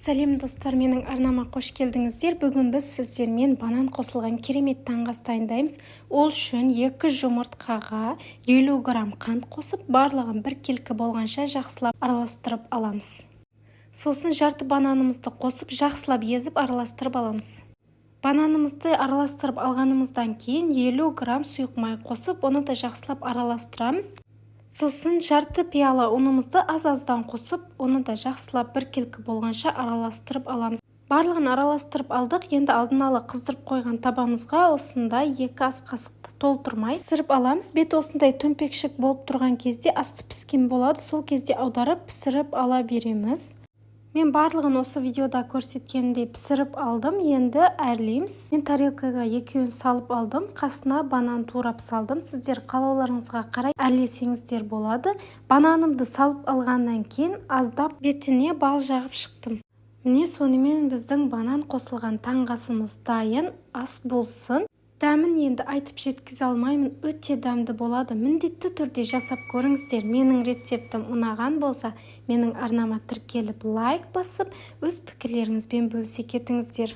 Сәлем, достар! Менің арнама қош келдіңіздер! Бүгін біз сіздермен банан қосылған керемет таңғы ас дайындаймыз. Ол үшін екі жұмыртқаға 50 грамм қант қосып, барлығын біркелкі болғанша жақсылап араластырып аламыз. Сосын жарты бананымызды қосып, жақсылап езіп, араластырып аламыз. Бананымызды араластырып алғанымыздан кейін 50 грамм сұйық май қосып, оны да жақсылап араластырамыз. Сосын жарты пиала ұнымызды аз-аздан қосып, оны да жақсылап біркелкі болғанша араластырып аламыз. Барлығын араластырып алдық. Енді алдын ала қыздырып қойған табамызға осындай 2 ас қасықты толтырмай пісіріп аламыз. Беті осындай төмпекшік болып тұрған кезде асты піскен болады. Сол кезде аударып, пісіріп ала береміз. Мен барлығын осы видеода көрсеткенімдей пісіріп алдым. Енді әрлейміз. Мен тарелкаға екеуін салып алдым, қасына банан турап салдым. Сіздер қалауларыңызға қарай әрлесеңіздер болады. Бананымды салып алғаннан кейін аздап бетіне бал жағып шықтым. Міне, сонымен біздің банан қосылған таңғы асымыз дайын. Ас болсын! Дәмін енді айтып жеткізе алмаймын, өте дәмді болады. Міндетті түрде жасап көріңіздер. Менің рецептім ұнаған болса, менің арнама тіркеліп, лайк басып, өз пікірлеріңізбен бөлісе кетіңіздер.